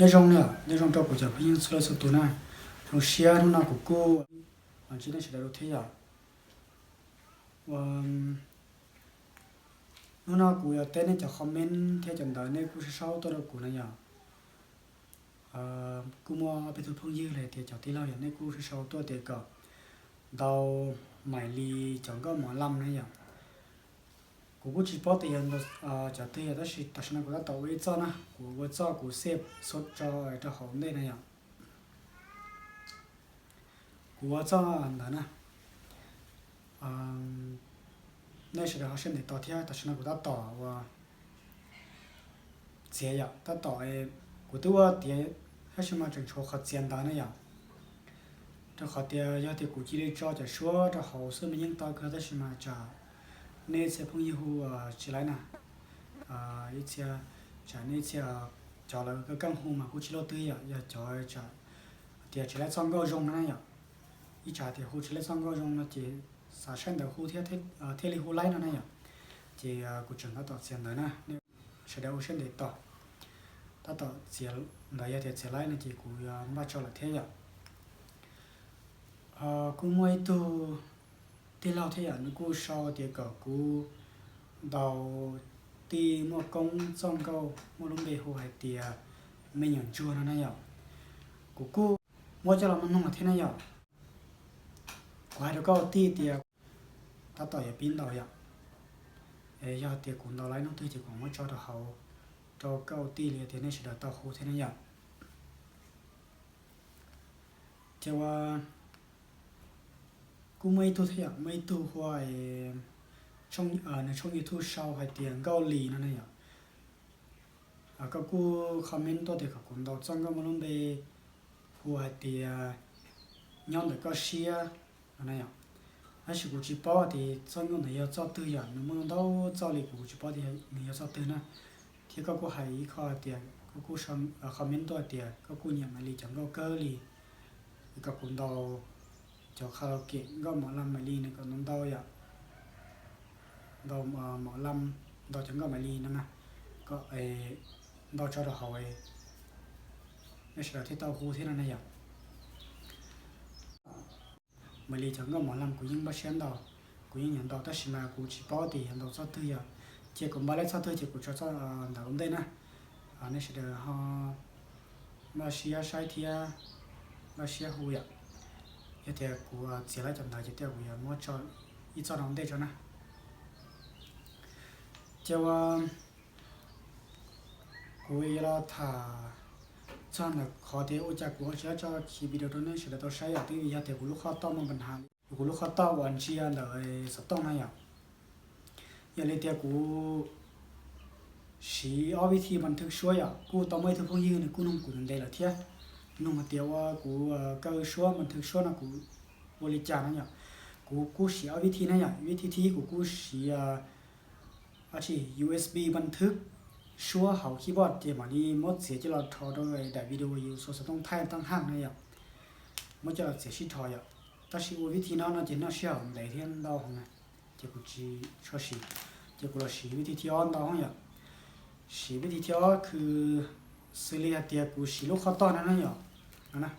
Nyob zoo na, nyob zoo rau kuv cov phooj ywg txhua leej txhua tus na. Zoo siab hnub no kuv kuj los ntsib nej sawv daws dua thiab yom. Ua, hnub no kuv yuav teb nej cov comment thiab cov ntawv nej kuj sau sau tuaj rau kuv na yom. Kuj muaj ob peb tug phooj ywg los tias cov tij laug yom, nej kuj sau sau tuaj tias kom ntaus Maiv Lis cov nkauj mov lam na yom. Kuv kuj tsis paub tias yog ntaus cov twg yom, tab sis tam sim no kuv tab tom ua ib txoj na, kuv ua txoj kuv xej xub tso rau hauv ntej na yom. Kuv ua txoj ntawd na, nej sawv daws ho siab ntev tos thiab. Tam sim no kuv tab tom ua txiav yom, tab tom, kuv twb ua tiav tab sis mas tseem tshuav qhov txiav ntawv na yom. Rau qhov tias yog tias kuv cia li tso cov suab rau hauv xwb mas yeej tau kawg, tab sis mas tsam nej txhia phooj ywg hu tsis laib na, ib txhia, tsam nej txhia cov lawv keej hu mas kuj tsis luaj twg yom, yog cov tsam tias tsis laib txoj nkauj zoo no na yom. Ib tsam tias hu tsis laib txoj nkauj zoo no ces xav saib ntawv hu thiab thiaj li hu laib no na yom. Ces kuv tseem tab tom txiav ntawv na, nej sawv daws ua siab ntev tos. Tab tom txiav ntawv, yog tias txiav laib no ces kuv yuav npaj tso lawm thiab yom. Kuj muaj ib tug tij laug thiab yom, nws kuj sau tias kom kuv ntaus tij Muaj Koob txoj nkauj muaj lub npe hu hais tias Me Nyuam Ntsuag no na yom. Kuv kuj muab coj los mloog lawm thiab na yom. Kuv hais rau koj ua tij tias tab tom yuav pib ntaus yom. Yog tias kuv ntaus laib hnub twg ces kuv muab tso rau hauv rau koj ua tij li tias nej sawv daws tau hu thiab na yom. Ces ua, kuj muaj ib tug thiab yom, muaj ib tug hu ua, nws tshooj YouTube sau hais tias Nkauj Lis no na yom. Koj kuj comment tuaj tias kom kuv ntaus txoj nkauj muaj lub npe hu hais tias Nyob Ntawm Koj Siab no na yom. Tab sis kuv tsis paub tias txoj nkauj ntawd yog txoj twg yom, nws muaj ntau txoj li kuv tsis paub tias nws yog txoj twg na. Thiab koj kuj hais ib qho tias koj kuj comment tuaj tias koj kuj nyiam Maiv Lis cov nkauj kawg li, es kom kuv ntaus cov karaoke nkauj mom lam Maiv Lis no kom ntau ntau yom. Ntaus mom lam, ntaus cov nkauj Maiv Lis no na, kom ntau tso rau hauv, nej sawv daws thiaj tau hu thiab no na yom. Maiv Lis cov nkauj mom lam kuv yeej npaj siab ntaus, kuv yeej nyiam ntaus tab sis mas kuv tsis paub tias yog ntaus txoj twg yom. Ces kuv npaj laib txoj twg ces kuv tso txoj ntawd ua ntej na. Nej sawv daws ho npaj siab saib thiab npaj siab hu yom. Yog tias kuv txiav laib cov ntawd ces tej kuv yuav muab tso ib txoj no ua ntej tso na. Ces ua, kuv yuav los tham txog ntawm qhov tias ua cas kuv ho tsis tso khi video rau nej sawv daws tau saib yom, twb vim yog tias kuv lub qhov toj muaj pab hav, kuv lub qhov toj uas ntsia ntawm xov tooj na yom. Yog li tias kuv siv ob vib thi npas thwj suab yom, kuj tau muaj ib tug phooj ywg nws kuj nug kuv ntev lawm thiab, nug hais tias ua kuv kaw suab npas thwj suab no kuv ua li cas na yom. Kuv kuj siv ob vib thi na yom, vib thi thib ib kuv kuj siv USB npas thwj suab hauv keyboard ces mam li muab txiav coj los rho rau daim video uas yus xuas xov tooj thaij tag haj na yom, muab coj los txiav sib rho yom. Tab sis ua vib thi no no ces noj sij hawm ntev thiab ntau heev na, ces kuv tsis tshua siv, ces kuv los siv vib thi thib ob ntau yom. Siv vib thi thib ob khw xws li hais tias kuv siv lub qhov toj no na yom, no na.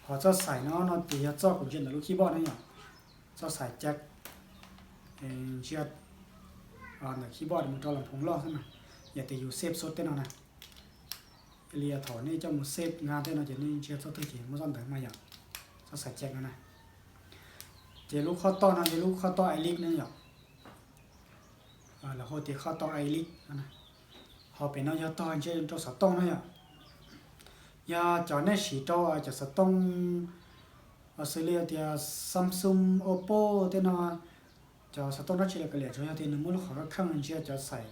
Ho txoj xaim no no ces yog txoj kuv ntsia ntawm lub keyboard na yom, txoj xaim ca ntsia ntawm keyboard mus rau las phoos loj xwb na, yog tias yus save xub tej no na. Li thaum nej coj mus save nqa tej no ces nej ntsia txoj twg ces muaj txoj ntawd mas yom, txoj xaim ca no na. Ces lub qhov toj no yog lub qhov toj Ilic na yom, lawv hu tias qhov toj Ilic no na. Ho pem no yog tog ntsia rau xov tooj na yom. Yog cov nej siv rau cov xov tooj xws li tias Samsung, Oppo tej no, cov xov tooj dab tsi los kav liam, tsuas yog tias nws muaj lub qhov khawb kheej ntsia cov xaim,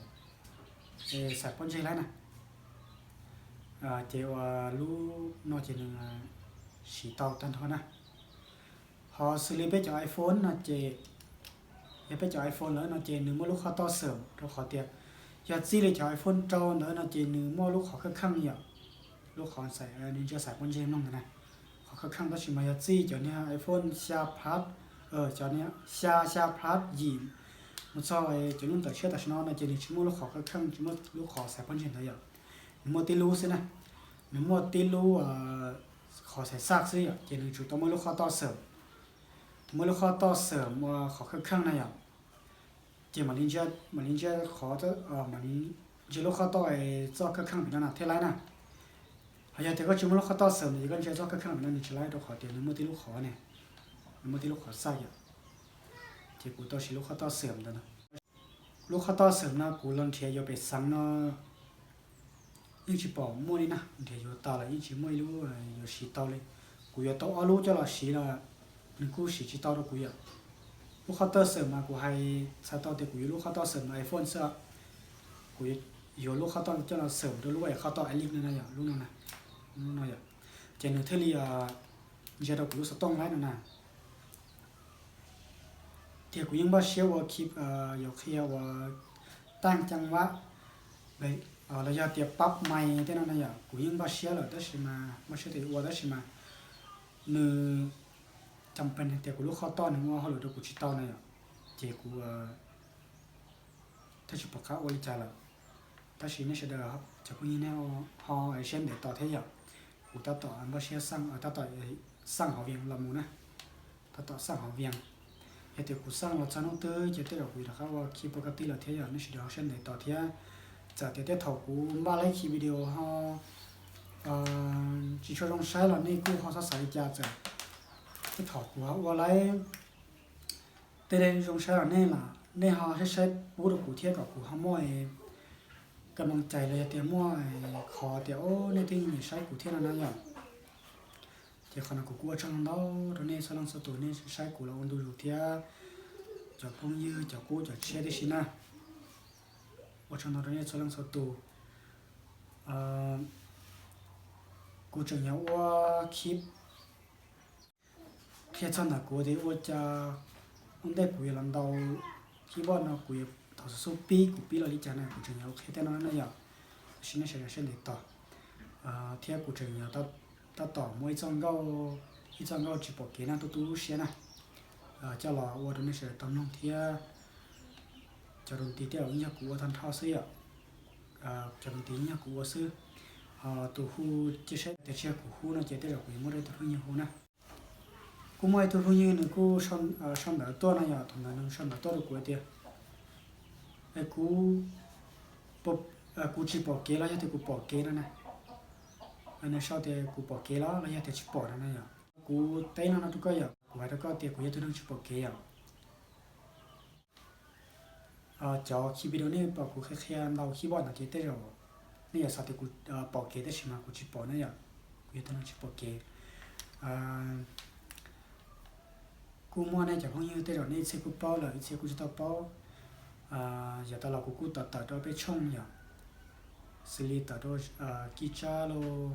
xaim pob ntseg laib na. Ces ua lub no ces nws siv tau tag nrho na. Ho xws li peb cov iPhone no ces, yog peb cov iPhone lawm no ces nws muaj lub qhov toj xwm rau qhov tias yog txij li cov iPhone rau ntawd no ces nws muaj lub qhov khawb kheej yom, lub qhov xaim, nws ntsia xaim pob ntseg mloog ntawd na, qhov khawb kheej. Tab sis mas yog txij cov niag iPhone xya Plus, cov niag xya, xya Plus yim mus txog cov lub ntawm tshiab tam sim no no ces nws tsis muaj lub qhov khawb kheej, tsis muaj lub qhov xaim pob ntseg ntawd yom. Nws muaj tib lub xwb na, nws muaj tib lub qhov xaiv xaj xwb yom, ces nws tsuas tau muaj lub qhov toj xawm, tau muaj lub qhov toj xawm ua qhov khawj kheej na yom. Ces mam li ntsia, mam li ntsia qhov, mam li ntsia lub qhov toj txoj khawj kheej pem no na thiaj laib na. Ho yog tias koj tsis muaj lub qhov toj xawm ces koj ntsia txoj khawj kheej pem no nws tsis laib rau qhov tias nws muaj tib lub qhov ne, nws muaj tib lub qhov xaj yom. Ces kuv tau siv lub qhov toj xawm ntawd na. Lub qhov toj xawm no kuv los nrhiav yuav pem xeev no yeej tsis pom muaj li na, nrhiav yuav tas lawm yeej tsis muaj ib lub yuav siv tau li. Kuv yuav tau ob lub coj los siv los nws kuj siv tsis tau rau kuv yom. Lub qhov toj xawm mas kuv hais txhais tau tias kuv yuav lub qhov toj xawm iPhone xwb. Kuv yuav lub qhov toj coj los xawm rau lub qhov toj Alex no na yom, lub no na, lub no yom. Ces nws thiaj li ntsia rau kuv lub xov tooj laib no na. Tias kuv yeej npaj siab ua khib, yuav qhia ua taaj caa vab los yog tias pab mais tej no na yom, kuv yeej npaj siab lawm tab sis mas npaj siab tias yuav ua tab sis mas nws cam pees tias kuv lub qhov toj nws ua hauj lwm rau kuv tsis tau na yom. Ces kuv thiaj tsis pom qab ua li cas lawm. Tab sis nej sawv daws cov phooj ywg nej ho siab ntev tos thiab yom. Kuv tab tom npaj siab, tab tom xaj hauv Vias los mus na, tab tom xaj hauv Vias. Yog tias kuv xaj los txog hnub twg ces tej zaum kuv yuav rov qab ua khib pov ka tij lawm thiab yom, nej sawv daws ho siab ntev tos thiab. Txawm tias tej thaum kuv npaj laib khib video ho tsis tshua zoo saib los nej kuj ho txhob xav li cas, txawm tej thaum kuv ho ua laib tej zoo saib los nej, nej ho saib saib pub rau kuv thiab kom kuv ho muaj ka moos cais los yog tias muaj qhov tias o nej twb nyiam saib kuv thiab no na yom. Ces qhov no kuv kuj ua tsaug ntau rau nej txhua leej txhua tus nej saib kuv los ua ntu zus thiab cov phooj ywg cov qub cov tshiab tib si na. Ua tsaug ntau rau nej txhua leej txhua tus. Kuv tseem yuav ua khib qhia txog ntawm kuv tias ua cas ua ntej kuv yuav los ntaus keyboard no kuv yuav thaum xub xub pib kuv pib los li cas na, kuv tseem yuav qhia tej no na yom. Tab sis nej sawv daws siab ntev tos thiab kuv tseem yuav tab tom muab ib txoj nkauj, ib txoj nkauj tsis pom kev na, tu tu lub siab na, coj los ua rau nej sawv daws tau mloog thiab. Cov tus nti tej zaum yeej yog kuv ua tag nrho xwb yom. Cov tus nti yeej yog kuv ua xwb. Ho tus hu, cia saib tias tsis yog kuv hu no ces tej zaum kuv yuav muab rau tus phooj ywg hu na. Kuj muaj ib tug phooj ywg nws kuj sau ntawv tuaj no yom, thaum ntawd nws sau ntawv tuaj rau kuv hais tias kuv, kuv tsis pom kev los yog tias kuv pom kev no na. Nws sau tias kuv pom kev los los yog tias tsis pom no na yom. Kuv teb no no rau koj yom, kuv hais rau koj tias kuv yog tus neeg tsis pom kev yom. Cov khib video nej pom kuv qhia qhia ntau khib pom ntawd ces tej zaum nej yuav xav tias kuv pom kev tab sis mas kuv tsis pom na yom. Kuv yog tus neeg tsis pom kev. Kuj muaj nej cov phooj ywg tej zaum nej ib txhia kuj paub lawm ib txhia kuj tsis tau paub. Yav tas los kuv kuj tawm tawm rau peb tshooj yom, xws li tawm rau Kib Tsab los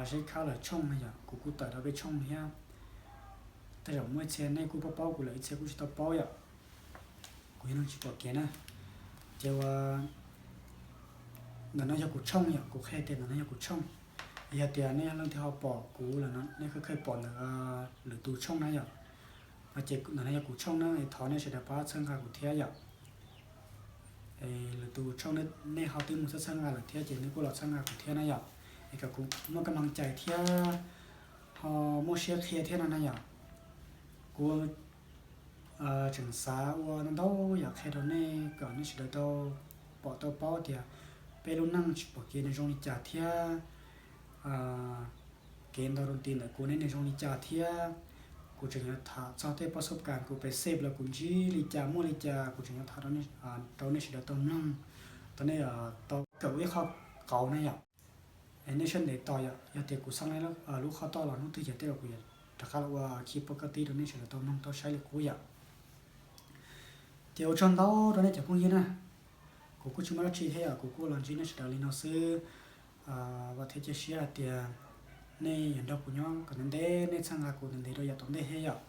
Zeb Khab lawv tshooj na yom, kuv kuj tawm rau peb tshooj thiab. Tej zaum muaj ib txhia nej kuj paub paub kuv lawm ib txhia kuj tsis tau paub yom. Kuv yog neeg tsis pom kev na. Ces ua ntawm no yog kuv tshooj yom, kuv qhia tias ntawm no yog kuv tshooj. Yog tias nej leej twg ho pom kuv lawm no nej kheev pom ntawm lwm tus tshooj na yom. Ces ntawm no yog kuv tshooj na, thov nej sawv daws pab txhawb nqa kuv thiab yom. Lwm tus tshooj nej ho twb mus txhawb txhawb nqa lawm thiab ces nej kuj los txhawb nqa kuv thiab na yom, es kom kuv muaj kab moos cais thiab ho muaj siab qhia thiab no na yom. Kuv tseem xav ua ntau ntau yam qhia rau nej kom nej sawv daws tau pom tau paub tias peb lub neej tsis pom kev nws zoo li cas thiab kev ntau rau ti ntawm kuv neb nws zoo li cas thiab. Kuv tseem yuav tham txog tej pab xub kas kuv pes xej los kuv ntsib li cas muaj li cas kuv tseem yuav tham rau nej sawv daws tau mloog, tau nej tau kawm ua ib qho qauv na yom. Nej siab ntev tos yom, yog tias kuv xaj lub qhov toj los hnub twg ces tej zaum kuv yuav rov qab los ua khib pov ka tij rau nej sawv daws tau mloog tau saib li qub yom. Ces ua tsaug ntau rau nej cov phooj ywg na. Kuv kuj tsis muaj dab tsi thiab yom, kuv kuj los ntsib nej sawv daws li no xwb. Vam thiab cia siab hais tias nej yuav nrog kuv nyob kom ntev ntev, nej txhawb nqa kuv ntev ntev rau yav tom ntej thiab yom.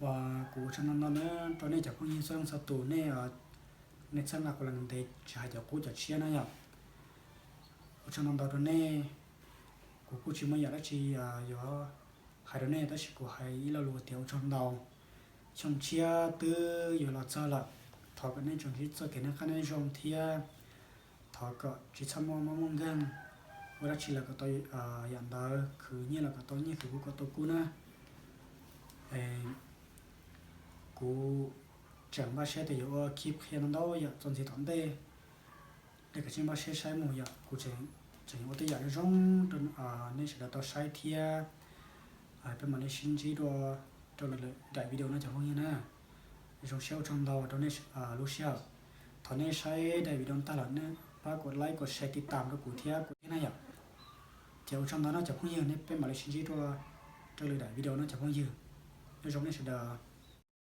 Uas kuv ua tsaug ntau ntau na rau nej cov phooj ywg txhua leej txhua tus, nej, nej txhawb nqa kuv los ntev tsis hais cov qub cov tshiab na yom. Ua tsaug ntau ntau rau nej. Kuv kuj tsis muaj yam dab tsi yuav hais rau nej tab sis kuv hais ib lo lus tias ua tsaug ntau. Xyoo tshiab twb yuav los txog lawm, thov kom nej tsuas ntsib txoj kev noj qab nyob zoo thiab thov kom tsis txhob muaj mob muaj nkeeg, ua dab tsi los kom tau yam ntawd, khwv nyiaj los kom tau nyiaj, khwv kub kom tau kub na. Kuv tseem npaj siab tias yuav ua clip qhia ntau ntau yam txuas ntxiv tom ntej. Nej kav tsij npaj siab saib mus yom, kuv tseem yuav ua tej yam zoo zoo rau nej sawv daws tau saib thiab. Peb mam li sib ntsib dua rau lwm daim video no cov phooj ywg na. Zoo siab ua tsaug ntau rau nej lub sij hawm. Thov nej saib daim video no tag los nej pab kom like kom share tiv tam rau kuv thiab kuv thiab na yom. Ces ua tsaug ntau no cov phooj ywg, nej peb mam li sib ntsib dua rau lwm daim video no cov phooj ywg. Nyob zoo nej sawv daws.